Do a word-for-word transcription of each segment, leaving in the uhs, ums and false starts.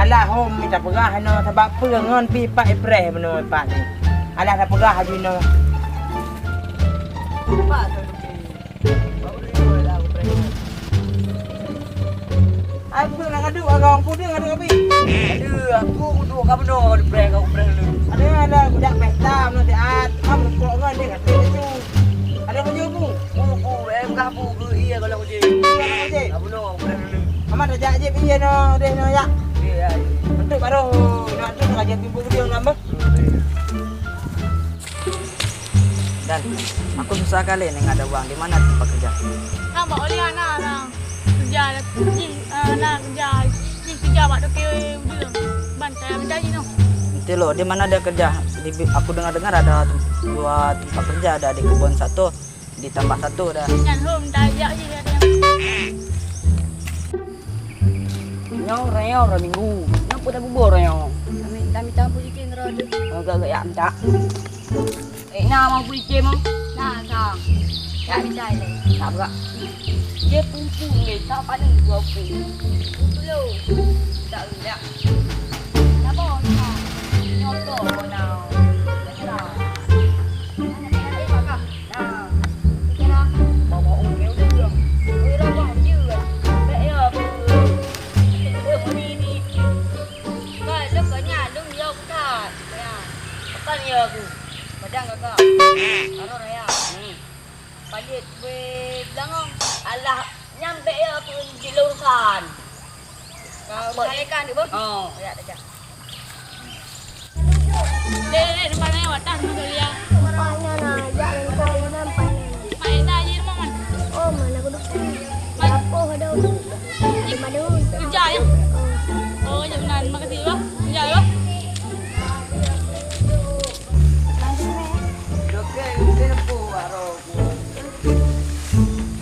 Alah hom mita peugah inoe sabab peue ngon pih pat ipreh meunoe pat ni. Alah tapeugah laju inoe. Pat tu. Ai, peue nak ngaduk agong, peue dia ngaduk api? Aduh, aku kuduek ka bunoe, ka kupreh, ka kupreh dulu. Ada, ada budak pesta meunan siat, mam rukok ngon dia kata dia tu. Ada baju bu? Bu, bu, eh, bukan bu, bu, iya kalau baju. Iya, kalau baju. Ka bunoe, ka kupreh dulu. Amat dah jak jip iya no, deh no yak. Iya, iya. Untuk baru nak tu nak jadi bu dia nambah. Dan, aku susah kali ni nggak ada uang. Di mana tempat kerja? Hamba oleh anak, anak. Kerja jih, eh, na kerja jih kerja bak toke udeueng. Ban saya minta jih noh. Nanti lo, di mana ada kerja? Di, aku dengar-dengar ada tem-, dua tempat kerja, ada di kebun satu, di tambak satu dah. Nyan hom tajak jih ada yang. Nyoe rayau raya minggu. Nyoe pun dah bubur rayau. Kami, kami tahu pun ikin raya. Agak-agak yak minta. Eh, na mau beli cem, oh? Na, sang. Ya, bisa, ya. Tak berak. Dia pun-pun, eh, tak pandang dua pun. Pun dulu. Tak berak. Kenapa, oh, na? Nyoto, oh, na. Menyerah. Mana dia, eh, pakah? Na. Kira. Bawa, oh, dia udah. Kira, bang, dia. Baik, ya, apa? Dia, oh, ni, ni. Kai, lôn ka nyan, lôn yo bukan. Ya. Bukan yo aku. Padang kakak. Arah raya. Hmm. Palit bui belangong. Alah, nyampe yo aku di lôn kan. Kau malaikat tu, Bang? Oh. Ya, dah. Dek, dek, dek, depan saya, watah, depan saya. Rupanya na, jak lengkong, nampak ni. Mak Ina je rumah man? Oh, mana aku dukung. Man? Apa ada? Di mana? Kerja ya? Oh. Oh, ya benar. Terima kasih, Bang. Kerja ya. Oke, oke, oke.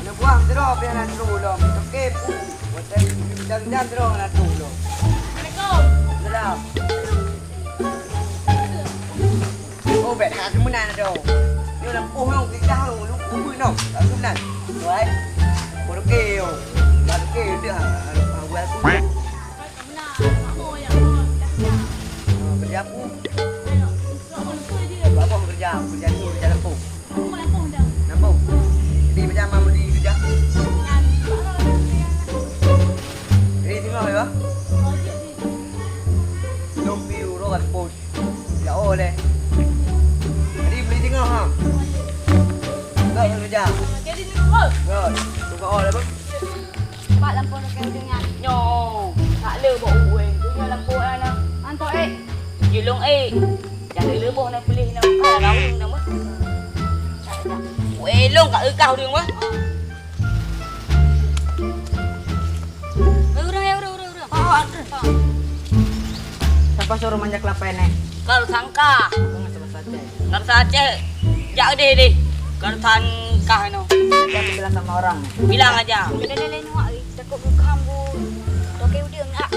Aneuk buah sidroe pih hana trok lom. Toke pu. Watèe jam-jam sidroe hana trok lom. Assalamualaikum. Salam. Oh, bèk that meunan tu. Nyoe lampôh nyoe, geudah nyoe, lu kubeuet nyoe. Lalu meunan. Tuai. Toke nyoe. Toke deuh ha, ha, ha, buat aku. Ah, kerja apa? Apa kerja? Kerja tu, kerja lampôh. Lampôh. Jadi macam mana beli kerja? Jadi tengah ya? Dua puluh euro kat pos. Ya, oh, leh. Jadi beli tengah ha. Enggak kerja. Enggak. Tukar oh, apa? Pat lampôh toke udeueng nyan. Nyoe, tak le bak ueng. Tu nyoe lampôh na. Antok, eh. Jilong, eh. Jangan le boh na pilih na. Ka laung na mah. Weh, long ka eukah udeueng mah. Eh, ureueng, eh, ureueng, ureueng, ureueng. Oh, ada. Siapa suruh manjak kelapa ini? Kau sangka. Aku nggak salah saja. Nggak usah cek. Jak deh, deh. Kau sangka no. Nanti aku bilang sama orang. Bilang aja. Udah, udah, udah, nunggu, eh. Takut bukan, Bu. Toke udeueng, ah.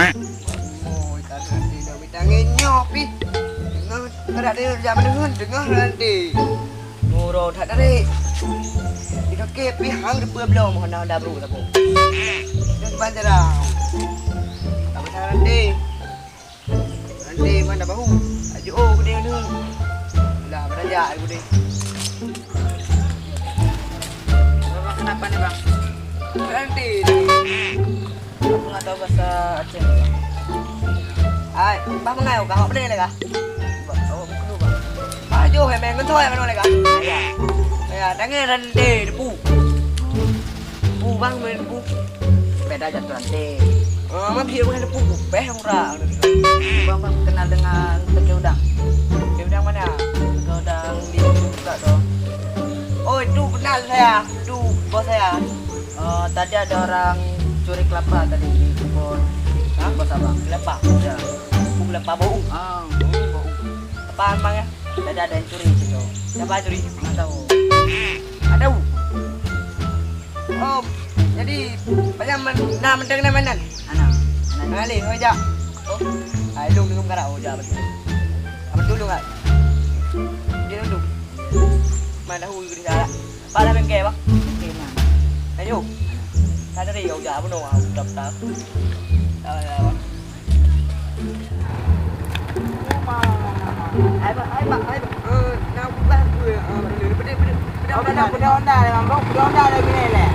Oh, tak ada, tidak, tidak, ngenyop, ih. Dengar, tak ada, dia jangan dengar, dengar nanti. Nurot that tarik. Di kaki pih hang depan belom hana ada bru tako. Dan banjara. Tak besar nanti. Nanti mana bahu? Aju oh gede ni. Lah beraja gede. Bang, kenapa ni, Bang? Nanti. Aku nggak tahu bahasa Aceh. Ai, bah mengai kah? Awak boleh kah? Awak buku dulu, Bang. Ayo, hai, main ngentoy mana kah? Ya. Ya, tangan rende depu. Bu, Bang, main depu. Beda jatuh rende. Oh, mah biar bukan depu, beh murah. Bang, Bang, kenal dengan Teke Udang? Teke Udang mana? Teke Udang di juga tu. Oh, itu kenal saya. Itu bos saya. Eh, tadi ada orang curi kelapa tadi di kebun. Hah? Kebun abang. Kelapa? Ya. Kebun kelapa bau. Ah, bau, bau. Apa emang ya? Tadi ada yang curi situ. Siapa curi? Nggak tahu. Ada bu? Oh, jadi banyak men-, nah, mendeng nah, mainan. Anak. Anak. Ngalih, oh, jak. Oh. Ah, lu minum karak, oh, jak betul. Apa dulu, Kak? Dia dulu. Mana tahu, dia salah. Pak dah bengke, Bang? Bengke, Bang. Tadi Yo. Tadi kau jak bunoe, ah, daftar. Ai, Mak, ai, Mak, ai, Mak. Eh, nak ubah ke, eh, pedih, pedih, pedih, pedih. Oh, pedih, pedih Honda lé, Bang. Pedih Honda lé, bini lé.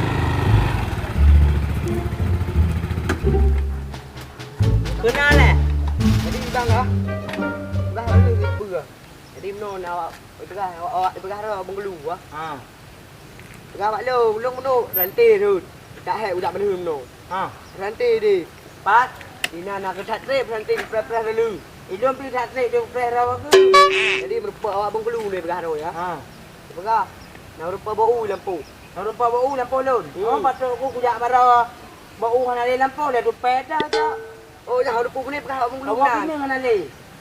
Kena lé. Jadi, Bang, ah. Ubah dulu ni, apa? Jadi, meunoe awak peugah, awak, awak peugah roh beunggulu, ah. Ha. Peugah bak lôn, lôn meunoe ranté rhot. Tak hék udak meuneuen meunoe. Ha. Ranté deh. Pat? Inan na keu that trép ranté dipreh-preh lalu. Ilôn pih that trép dipreh rawa keu. Jadi meurumpok awak beunggulu lé peugah roh ya. Ha. Peugah, na meurumpok bau lampôh. Na meurumpok bau lampôh lôn. Hmm. Oh, patôt ku kujak baroe bau hana lé lampôh lé dupet dah jak. Oh, dah, udah pukul ni peugah abang Kamu guna. Apa ni hana lé?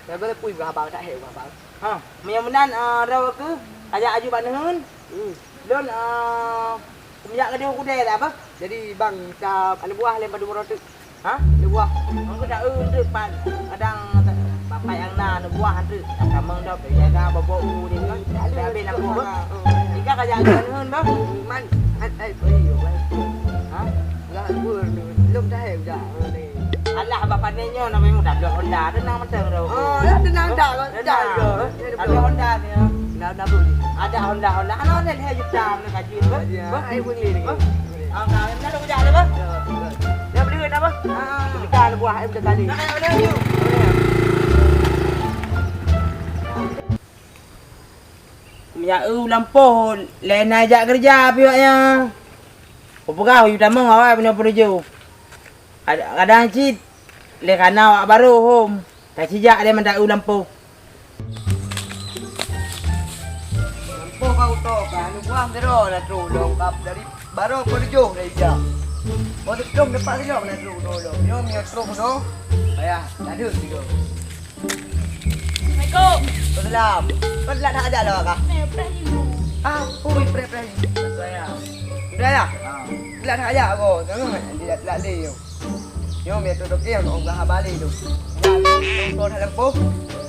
Dah boleh pui peugah abang tak hek peugah abang. Ha, meunyoe meunan, eh, roh keu, kajak aju bak neuheun. Hmm. Lôn, eh, kumjak keudeh kudeh dah apa? Jadi bang, ta aneuk buah lem padu meurok teuk. Ha? Aneuk buah. Engkau tak eu teuk pan. Kadang bapak yang na aneuk buah teuk. Kameung dah jaga bobok u dia kan. Dah habis nak buah. Jika kajak aju bak neuheun bah. Man, ai, ai, ai, ai. Ha? Lah, gue, belum dah, eh, udah, eh, ni. Alah, bapak ni nyoe namanya muda, ada Honda, tenang mantap tu. Oh, ya, tenang dah, dah, dah. Ada Honda ni, ya. Dah, dah, beli. Ada Honda, Honda. Ada Honda, dia hitam ni, kaji tu. Oh, ya. Bah? Ai, beli ni. Bah? Ah, dah, dah, dah, dah, bah? Ya, ya. Dah beli dah, bah? Ah. Kita ada buah, eh, udah kali. Dah, dah, dah, yuk. Meunyoe lampôh lé na jak keureuja pih awak nyan. Kupeugah, "Yue tamong awai bunoe peutujoh." Kad-, kadang cit lé kana awak barô hom, tacijak lé mantong u lampôh. Lampôh ka utoe ka, aneuk buah sidroe na troh lom ka dari barô peutujoh na ija. Mau diplom dapat sidroe na troh, troh lom. Nyoe meunyoe troh bunoe, payah ladeuek sidroe. Assalamualaikum. Waalaikumsalam. Kau telat that aja lah kah? Eh, preh ni. Ah, ui, preh, preh. Udah ya? Ah. Telat that aja kau. Jangan dia telat lé yo. Yo, biar tu doktor yang kau enggak haba lé tu. Dah, kau dah lempoh.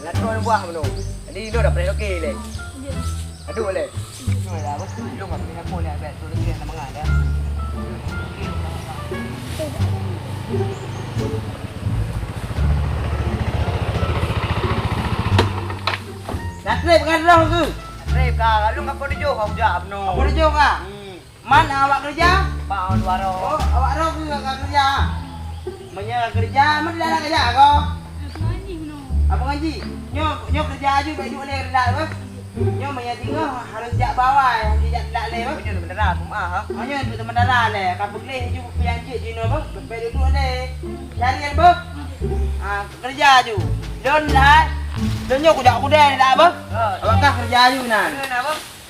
Dah tu buah belum? Jadi, dah preh doktor lé. Ya. Aduh, boleh? Boleh lah, bos. Lu nggak punya phone ya, bet. Lu lagi yang mangan, ya. Nak trip kan roh ke? Trip ka, lu nggak perlu jauh kau jak, no. Apa jauh ka? Hmm. Man awak kerja? Pak, awak dua roh. Oh, awak roh ke nggak kerja? Meunyoe ka keureuja, meuteulak jak ko? Apa ngaji? Nyoe, nyoe keureuja aju bèk duek lé keudak beuh. Nyoe meunyoe singoh harôh jak bawai, han jijak teulak lé beuh. Nyoe sementara, Jumaat, ha? Oh, nyoe untuk sementara lé. Ka peugleh aju pian cit jinoe beuh. Bèk duek lé. Cari beuh. Ah, keureuja aju. Lôn hai. Lôn nyoe kujak kudai dak beuh. Awak kah keureuja aju nan.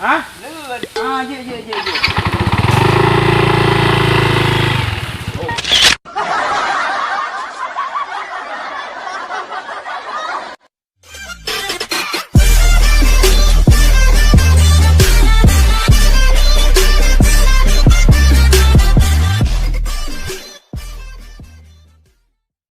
Ha? Lôn. Ah, jeuet, jeuet, jeuet, jeuet.